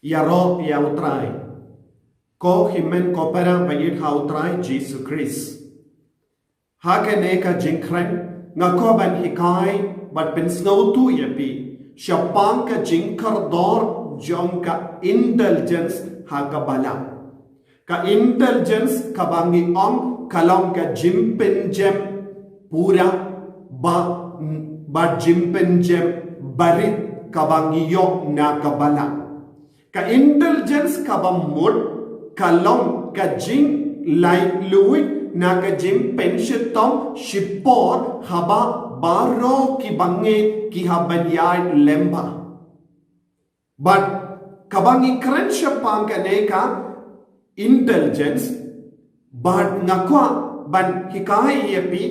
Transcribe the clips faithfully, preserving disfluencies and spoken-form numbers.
Ïaroh ïa U Trai. Ko hynmen ko para ba ïeit ha U Trai Jisu Khrist. Ha kane ka jingkren, nga kwah ban hikai bad pynsngewthuh ïa phi shaphang ka jingkordor jong ka indulgence ha ka balang. Ka indulgence kaba ngi ong ka long ka jingpynjem pura ba, ba jingpynjem barit kaba ngi ïoh na ka balang. Ka indulgence kaba mut ka long ka jinglaitluid na ka jingpynshitom shipor haba baroh kiba ngeit ki hap ban ïaid lyngba. Bad kaba ngi kren shaphang kane ka indulgence, bad nga kwah ban hikai ïa phi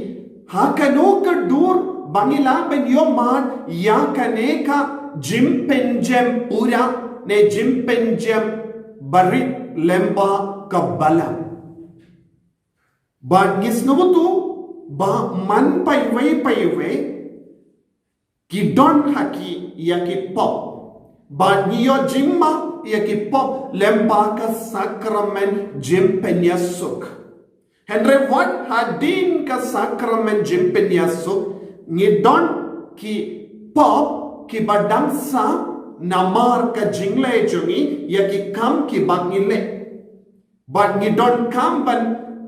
ha kano ka dur ba ngi lah ban ïoh mad ïa kane ka jingpynjem pura ne jingpynjem barit lyngba ka balang. Bad ngi sngewthuh ba man paiwei paiwei ki don ha ki ïa ki pop. Bad ngi ïoh jingmap ïa ki pop lyngba ka sakramen jingpynïasuk. Hynrei wat hadien ka sakramen jingpynïasuk ngi don ki pop kiba dang sah namar ka jingleh jong ngi ïa ki kam kiba ngi leh. Bad ngi donkam ban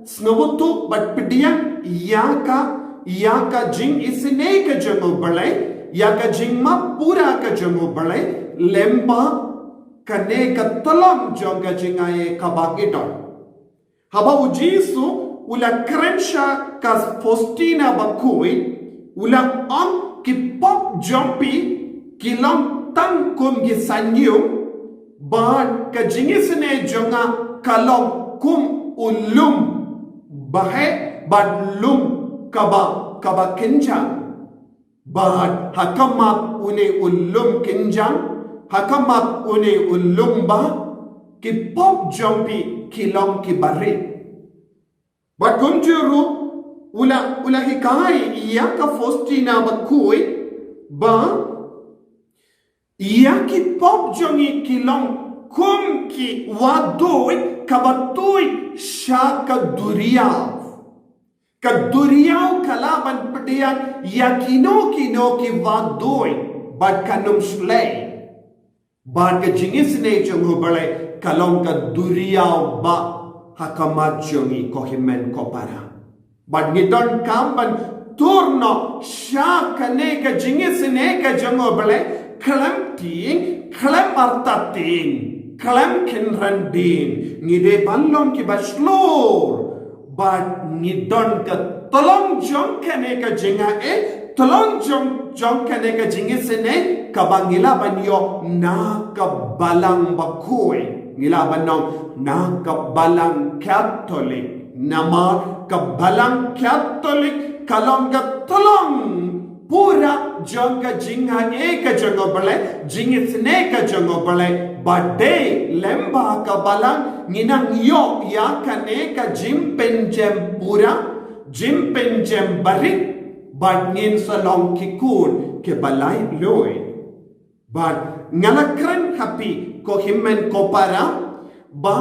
sngewthuh bad pdiang ïa ka, ïa ka jingisynei ka jong U Blei, ïa ka jingmap pura ka jong U Blei, lyngba kane ka tlong jong ka jingai kaba ngi don. Haba U Jisu u la kren sha ka Faustina Bakhuid, u la ong ki pop jong phi ki long tang kum ki saiñiung, bad ka jingisynei jong nga ka long kum u lum baheh bad lum kaba, kaba kynjang. Bad ha khmat une u lum kynjang, ha khmat une u lum bah, ki pop jong phi ki long kiba rit. Bad kumjuh ruh u la, u la hikai ïa ka Faustina Bakhuid ba ïa ki pop jong ngi ki long kum ki wahduid kaba tuid sha ka duriaw. Ka duriaw ka lah ban pdiang ïa kino kino ki wahduid bad kan ym shlei. Bad ka jingisynei jong U Blei ka long ka duriaw bah ha khmat jong ngi, ko hynmen ko para. Bad ngi donkam ban tur noh sha kane ka jingisynei ka jong U Blei khlem tieng, khlem artatien, khlem kynran dien. Ngi dei ban long kiba shlur. Bad ngi don ka tlong jong kane ka jingai, tlong jong, jong kane ka jingisynei kaba ngi lah ban ïoh na ka balang bakhuid. Ngi lah ban ong na ka balang Katholik. Namar ka balang Katholik ka long ka tlong pura jong ka jingai ka jong U Blei, jingisynei ka jong U Blei, ba dei lyngba ka balang ngi nang ïoh ïa kane ka jingpynjem pura, jingpynjem barit, bad ngin sa long ki khun kiba laitluid. Bad nga la kren ha phi ko hynmen ko para, ba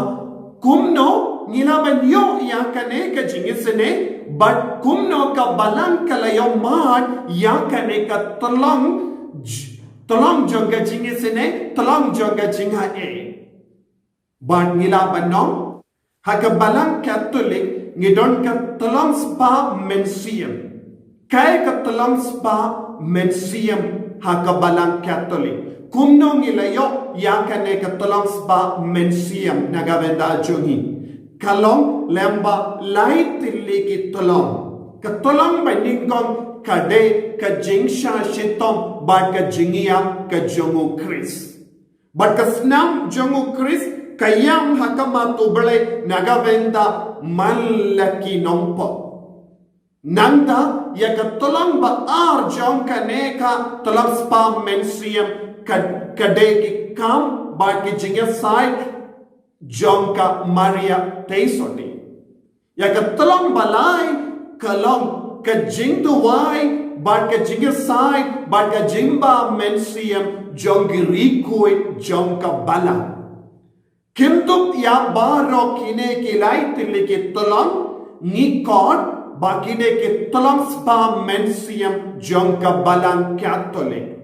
kumno ngi lah ban ïoh ïa kane ka jingisynei, bad kumno ka balang ka la ïoh mad ïa kane ka tlong j-, tlong jong ka jingisynei, tlong jong ka jingai. Bad ngi lah ban ong ha ka balang Katholik ngi don ka tlong spah mynsiem. Kaei ka tlong spah mynsiem ha ka balang Katholik? Kumno ngi la ïoh ïa kane ka tlong spah mynsiem na ka bynta jong ngi? Ka long lyngba lai tylli ki tlong. Ka tlong ba nyngkong ka dei ka jingshah shitom bad ka jingïap ka jong U Khrist. Bad ka snam jong U Khrist ka ïam ha khmat U Blei na ka bynta man la ki nongpop. Nangta ïa ka tlong ba ar jong kane ka tlong spah mynsiem ka, ka dei ki kam bad ki jingïasaid jong ka Maria Theisotti. Ïa ka tlong ba lai ka long ka jingduwai bad ka jingïasaid bad ka jingbam mynsiem jong ki riewkhuid jong ka balang. Kyndup ïa baroh kine ki lai tylli ki tyllong, ngi khot ba kine ki tyllong spah mynsiem jong ka Balang Katholik.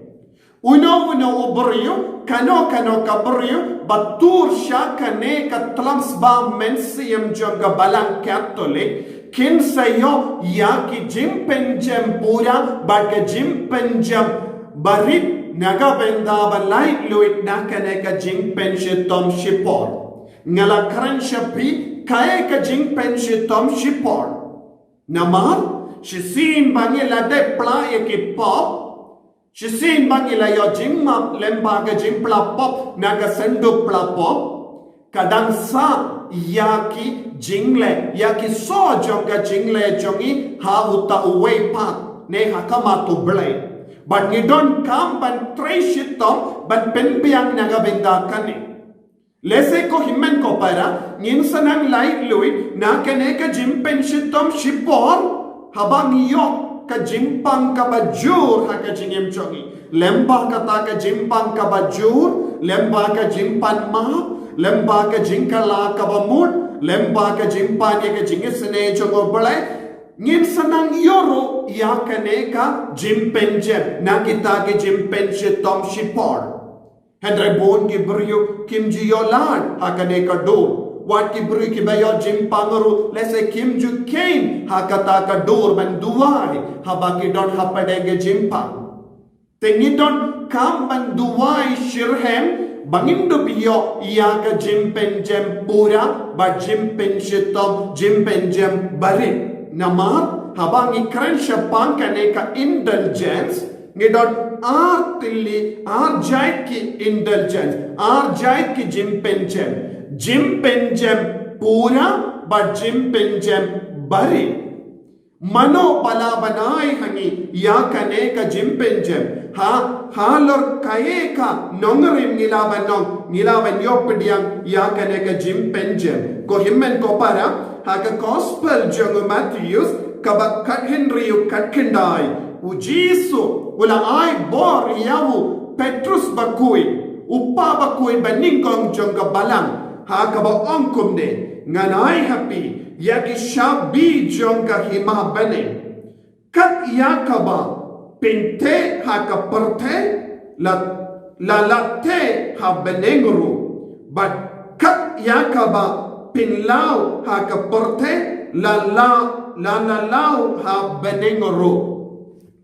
Uno uno u briew, kano kano ka briew ba tur sha kane ka tyllong spah mynsiem jong ka Balang Katholik, kin sa ïoh ïa ki jingpynjem pura bad ka jingpynjem barit na ka bynta ban laitluid na kane ka jingpynshitom shipor. Nga la kren sha phi kaei ka jingpynshitom shipor. Namar shisien ba ngi la dep pla ïa ki pop, shisien ba ngi la ïoh jingmap lyngba ka jingpla pop na ka synduk pla pop, ka dang sah ïa ki jingleh, ïa ki sor jong ka jingleh jong ngi ha uta uwei pat ne ha khmat U Blei. Bad ngi donkam ban trei shitom ban pynbiang na ka bynta kane. Lehse ko hynmen ko para, ngin sa nang laitluid na kane ka jingpynshitom shipor haba ngi ïoh ka jingpang kaba jur ha ka jingim jong ngi. Lyngba kata ka jingpang kaba jur, lyngba ka jingpan map, lyngba ka jingkylla kaba mut, lyngba ka jingpan ïa ka jingisynei jong U Blei, ngin sa nang ïoh ruh ïa kane ka jingpynjem na kita ki jingpynshitom shipor. Hynrei bun ki briew kim ju ïoh lad ha kane ka dur. Wat ki briew kiba ïoh jingpang ruh lehse kim ju kheiñ ha kata ka dur ban duwai haba ki don hapdeng ka jingpang. Te ngi donkam ban duwai shitrhem ba ngin dup ïoh ïa ka jingpynjem pura bad jingpynshitom, jingpynjem barit. Namar haba ngi kren shaphang kane ka indulgence, ngi don ar tylli, ar jait ki indulgence, ar jait ki jingpynjem. Jingpynjem pura bad jingpynjem barit. Mano ba lah ban ai ha ngi ïa kane ka jingpynjem? Ha, halor kaei ka nongrim ngi lah ban ong, ngi lah ban ïoh pdiang ïa kane ka jingpynjem? Ko hynmen ko para, ha ka gospel jong u Mathaios kaba khathynriew khatkhyndai, U Jisu u la ai bor ïa u Petrus bakhuid, u kpa bakhuid banyngkong jong ka balang, ha kaba ong kumne, ngan ai ha phi ïa ki shabi jong ka hima bneng. Kat ïa kaba pyntheh ha ka pyrthei la, la la theh ha bneng ruh. Bad kat ïa kaba pynlaw ha ka pyrthei la la, la la law ha bneng ruh.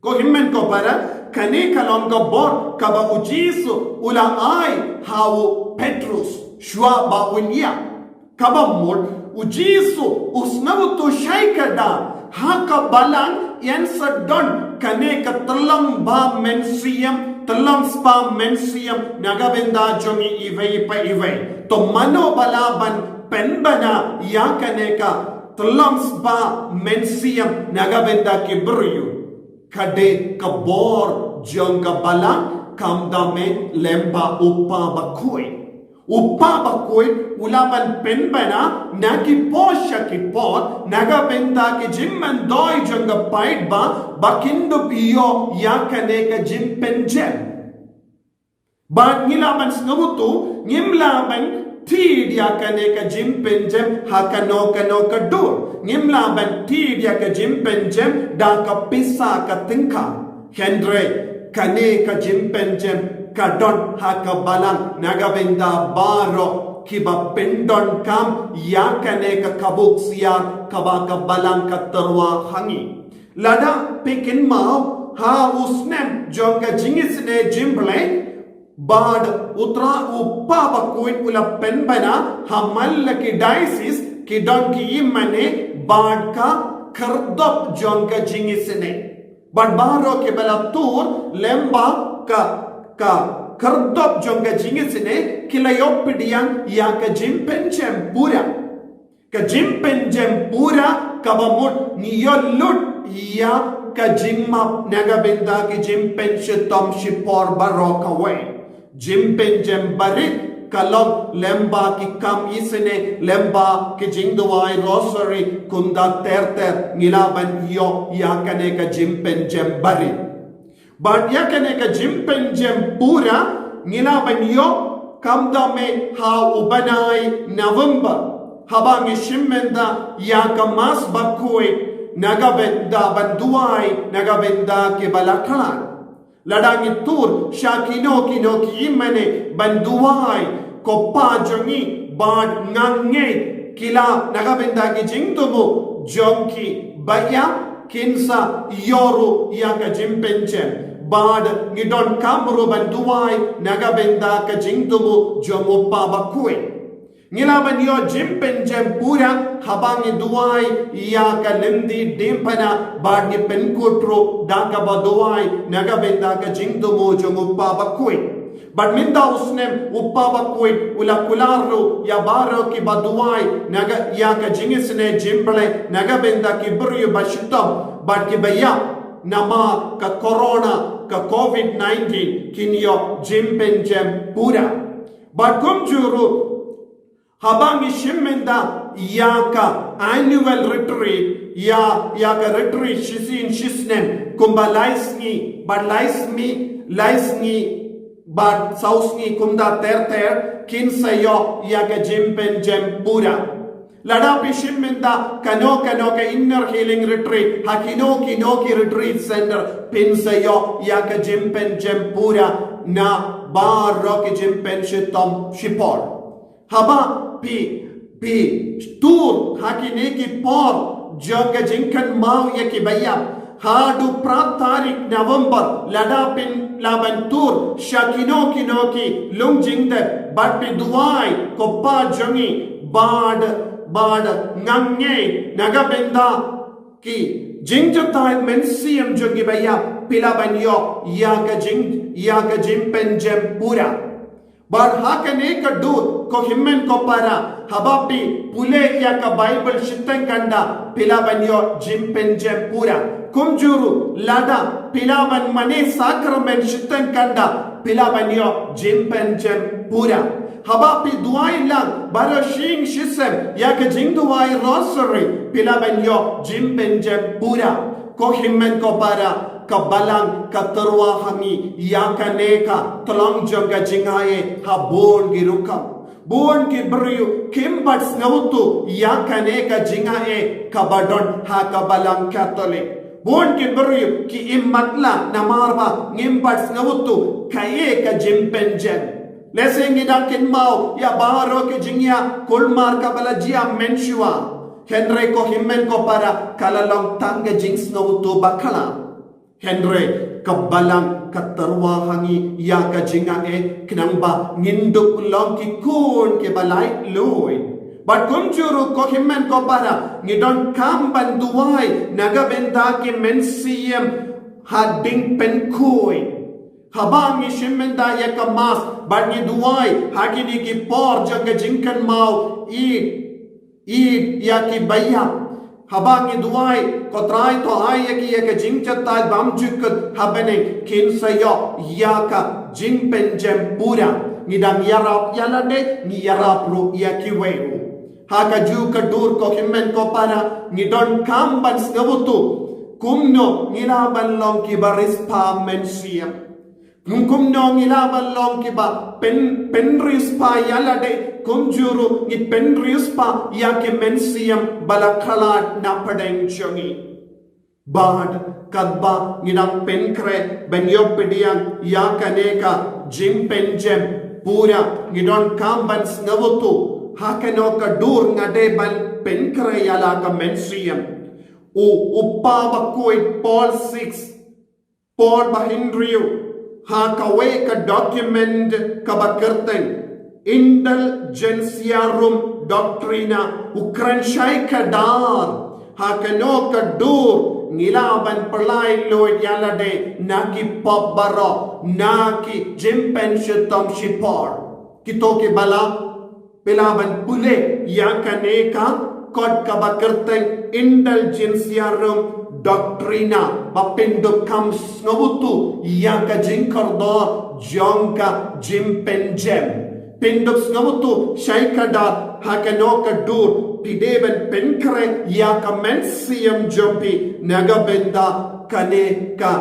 Ko hynmen ko para, kane ka long ka bor kaba U Jisu u la ai ha u Petrus shuwa ba un ïap. Kaba mut, U Jisu u sngewthuh shai kada ha ka balang yn sa don kane ka tyllong ba mynsiem, tyllong spah mynsiem na ka bynta jong ngi iwei pa iwei. To mano ba lah ban pynbna ïa kane ka tyllong spah mynsiem na ka bynta ki briew? Ka dei ka bor jong ka balang, kam da mih lyngba u kpa bakhuid. U kpa bakhuid u lah ban pynbna na ki por sha ki por na ka bynta ki jingmyntoi jong ka paidbah ba kin dup ïoh ïa kane ka jingpynjem. Bad ngi lah ban sngewthuh, ngim lah ban thied ïa kane ka jingpynjem ha kano kano ka dur. Ngim lah ban thied ïa ka jingpynjem da ka pisa ka tyngka. Hynrei kane ka jingpynjem ka don ha ka balang na ka bynta baroh kiba pyndonkam ïa kane ka kaba u ksiar kaba ka balang ka tyrwa ha ngi. Lada phi kynmaw ha u snem jong ka jingisynei jingblei, bad u Trai u kpa bakhuid u la pynbna ha man la ki diocese ki don ki ïingmane bad ka khyrdop jong ka jingisynei. Bad baroh kiba la tur lyngba ka, ka khyrdop jong ka jingisynei ki la ïoh pdiang ïa ka jingpynjem pura. Ka jingpynjem pura kaba mut ngi ïoh lut ïa ka jingmap na ka bynta ki jingpynshitom shipor baroh kawei. Jingpynjem barit ka long lyngba ki kam isynei, lyngba ki jingduwai rosary, kumta ter ter ngi lah ban ïoh ïa kane ka jingpynjem barit. Bad ïa kane ka jingpynjem pura ngi lah ban ïoh Kam da me ha u bnai November, haba ngi shim mynta ïa ka Mass bakhuid, na ka bynta ban duwai na ka bynta ki ba la khlad. Lada ngi tur sha kino kino ki mane ban duwai, ko Pa jong ngi, bad nga ngeit ki la, na ka bynta ki jingthmu jong ki ba ïa, kin sa ïoh ruh ïa ka jingpynjem. Bad ngi donkam ruh ban duwai na ka bynta ka jingthmu jong u Pa bakhuid. Ngi lah ban ïoh jingpynjem pura haba ngi duwai ïa ka lynti diengphna, bad ngi pynkut ruh da kaba duwai na ka bynta ka jingthmu jong u Pa bakhuid. Bad mynta u snem u Pa bakhuid u la kular ruh ïa baroh ki ba duwai na ka, ïa ka jingisynei jingblei na ka bynta ki briew ba shitom bad ki ba ïap namar ka corona, ka covid nineteen, kin ïoh jingpynjem pura. Bad kumjuh ruh, haba ngi shim mynta ïa ka annual retreat, ïa, ïa ka retreat shisien shisnem, kumba lai sngi, bad lai sngi, lai sngi, bad saw sngi kumta ter ter, kin sa ïoh ïa ka jingpynjem pura. Lada phi shim mynta kano kano ka inner healing retreat ha kino kino ki retreat center, phin sa ïoh ïa ka jingpynjem pura na baroh ki jingpynshitom shipor. Haba phi, phi tur ha kine ki por jong ka jingkynmaw ïa ki ba ïap, haduh phra tarik November, lada phin lah ban tur sha kino kino ki lung jingtep bad phi duwai, ko Pa jong ngi, bad, bad nga ngeit na ka bynta ki jingjatai mynsiem jong ki ba ïap, phi lah ban ïoh ïa ka jing, ïa ka jingpynjem pura. Bad ha kane ka dur, ko hynmen ko para, haba phi pule ïa ka Bible shiteng khynda, phi lah ban ïoh jingpynjem pura. Kumjuh ruh, lada phi lah ban mane sakramen shiteng khynda, phi lah ban ïoh jingpynjem pura. Haba phi duwai lang baroh shi ïing shi sem ïa ka jingduwai Rosary, phi lah ban ïoh jingpynjem pura. Ko hynmen ko para, ka Balang ka tyrwa ha ngi ïa kane ka tyllong jong ka jingaiei ha bun ki rukom. Bun ki briew kim pat sngewthuh ïa kane ka jingaiei kaba don ha ka Balang Katholik. Bun ki briew ki im matlah namar ba ngim pat sngewthuh kaei ka jingpynjem. Lehse ngi dang kynmaw ïa baroh ki jingïakhun mar kaba la jia mynshuwa. Hynrei ko hynmen ko para, ka la long tang ka jingsngewthuh bakla. Hynrei ka Balang ka tyrwa ha ngi ïa ka jingaiei, khnang ba ngin dup long ki khun ki ba laitluid. Bad kumjuh ruh ko hynmen ko para, ngi donkam ban duwai na ka bynta ki mynsiem ha ding pynkhuid. Haba ngi shim mynta ïa ka Mass bad ngi duwai ha kine ki por jong ka jingkynmaw Eid, Eid ïa ki ba ïap. Haba ngi duwai, ko Trai to ai ïa ki ïa ka jingjatai bymjukut ha bneng, kin sa ïoh ïa ka jingpynjem pura. Ngi dang ïarap ïa lade, ngi ïarap ruh ïa kiwei ruh. Ha kajuh ka dur ko hynmen ko para, ngi donkam ban sngewthuh kumno ngi lah ban long ki ba riewspah mynsiem. Ngi kumno ngi lah ban long ki ba pyn, pynriewspah ïa lade, kumjuh ruh ngi pynriewspah ïa ki mynsiem ba la khlad na pdeng jong ngi. Bad katba ngi dang pynkhreh ban ïoh pdiang ïa kane ka jingpynjem pura, ngi donkam ban sngewthuh ha kano ka dur nga dei ban pynkhreh ïa la ka mynsiem. U, u Pa bakhuid Paul six, Paul bahynriew, ha kawei ka document kaba kyrteng Indulgentiarum Doctrina, u kren shai kdar ha kano ka dur ngi lah ban pynlait luid ïa lade na ki pop baroh, na ki jingpynshitom shipor. Kito ki ba la, phi lah ban pule ïa kane ka kot kaba kyrteng Indulgentiarum Doctrina, ba phin dup kham sngewthuh ïa ka jingkordor jong ka jingpynjem. Phin dup sngewthuh shai kdar ha kano ka dur phi dei ban pynkhreh ïa ka mynsiem jong phi na ka bynta kane ka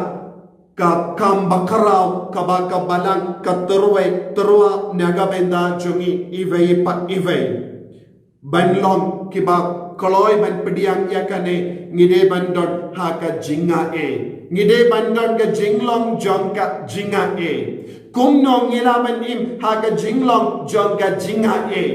ka kam bakhraw kaba ka balang ka tyrwai tyrwa na ka bynta jong ngi iwei pa iwei. Ban long kiba kloi ban pdiang ïa kane, ngi dei ban don ha ka jingaiei. Ngi dei ban don ka jinglong jong ka jingaiei. Kumno ngi lah ban im ha ka jinglong jong ka jingaiei?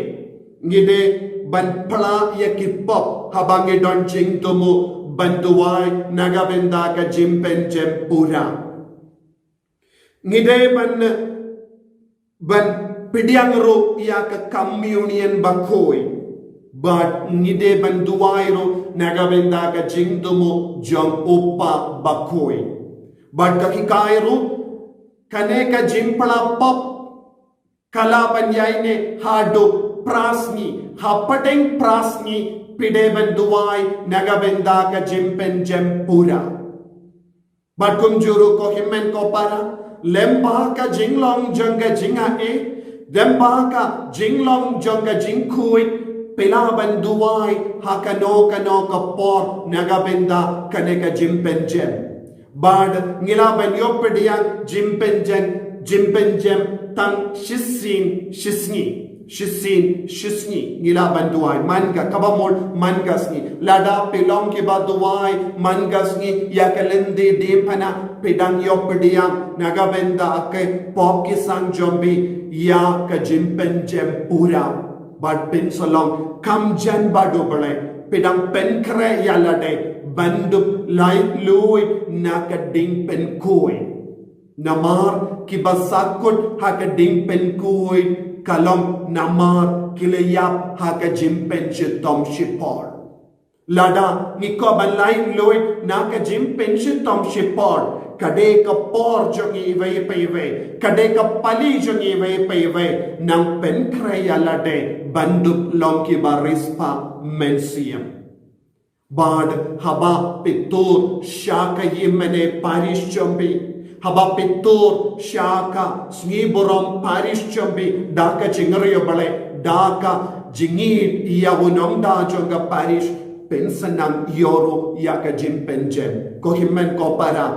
Ngi dei ban pla ïa ki pop haba ngi don jingthmu ban duwai na ka bynta ka jingpynjem pura. Ngi dei ban ban pdiang ruh ïa ka communion bakhuid. Bad ngi dei ban duwai ruh na ka bynta ka jingthmu jong u kpa bakhuid. Bad ka hikai ruh, kane ka jingpla pop ka lah ban ïaineh haduh phra sngi, ha pdeng phra sngi phi dei ban duwai na ka bynta ka jingpynjem pura. Bad kumjuh ruh ko hynmen ko para, lyngba ka jinglong jong ka jingaiei, lyngba ka jinglong jong ka jingkhuid, phi lah ban duwai ha kano kano ka por na ka bynta kane ka jingpynjem. Bad ngi lah ban ïoh pdiang jingpynjem, jingpynjem tang shisien shisngi. Shisien shisngi ngi lah ban duwai man ka, kaba mut man ka sngi. Lada phi long kiba duwai man ka sngi ïa ka lynti diengphna, phi dang ïoh pdiang na ka bynta ka pop ki sang jong phi ïa ka jingpynjem pura. Bad phin sa long kham jan bad U Blei, phi dang pynkhreh ïa lade ban dup laitluid na ka jingpynkhuid. Namar kiba sahkut ha ka jingpynkhuid ka long namar ki la ïap ha ka jingpynshitom shipor. Lada ngi kwah ban laitluid na ka jingpynshitom shipor, ka dei ka por jong ngi iwei pa iwei, ka dei ka pali jong ngi iwei pa iwei, nang pynkhreh ïa lade ban dup long kiba riewspah mynsiem. Bad haba phi tur sha ka ïingmane parish jong phi, haba phi tur sha ka sngi burom parish jong phi, da ka jingriewblei, da ka jingïeit ïa u nongda jong ka parish, phin sa nang ïoh ruh ïa ka jingpynjem. Ko hynmen ko para,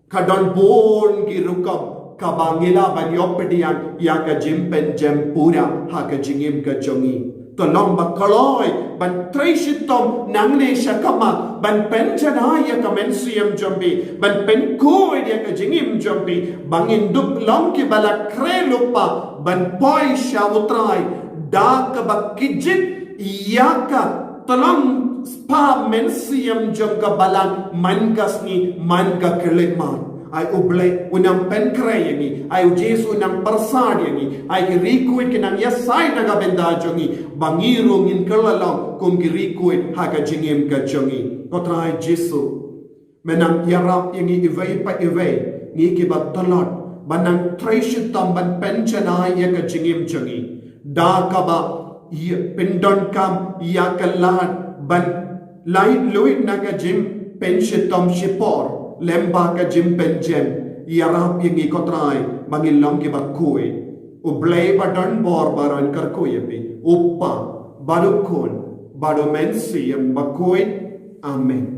ka don bun ki rukom kaba ngi lah ban ïoh pdiang ïa ka jingpynjem pura ha ka jingim ka jong ngi. To long ba kloi ban trei shitom nangne shakhmat ban pynjanai ïa ka mynsiem jong phi, ban pynkhuid ïa ka jingim jong phi, ba ngin dup long kiba la khreh lypa ban poi sha U Trai da kaba kit jit ïa ka tlang spah mynsiem jong ka balang man ka sngi man ka khyllipmat. Ai U Blei un nang pynkhreh ïa ngi, ai U Jisu un nang pyrsad ïa ngi, ai ki riewkhuid kin nang ïasaid na ka bynta jong ngi, ba ngi ruh ngin kylla long kum ki riewkhuid ha ka jingim ka jong ngi. Ko Trai Jisu, men nang ïarap ïa ngi iwei pa iwei, ngi kiba tlot ban nang trei shitom ban pynjanai ïa ka jingim jong ngi da kaba ïa pyndonkam ïa ka lad ban laitluid na ka jingpynshitom shipor lyngba ka jingpynjem. Ïarap ïa ngi ko Trai ba ngin long kiba khuid. U Blei ba don bor ba un kyrkhu ïa phi, U Kpa bad U Khun bad U Mynsiem Bakhuid. Amen.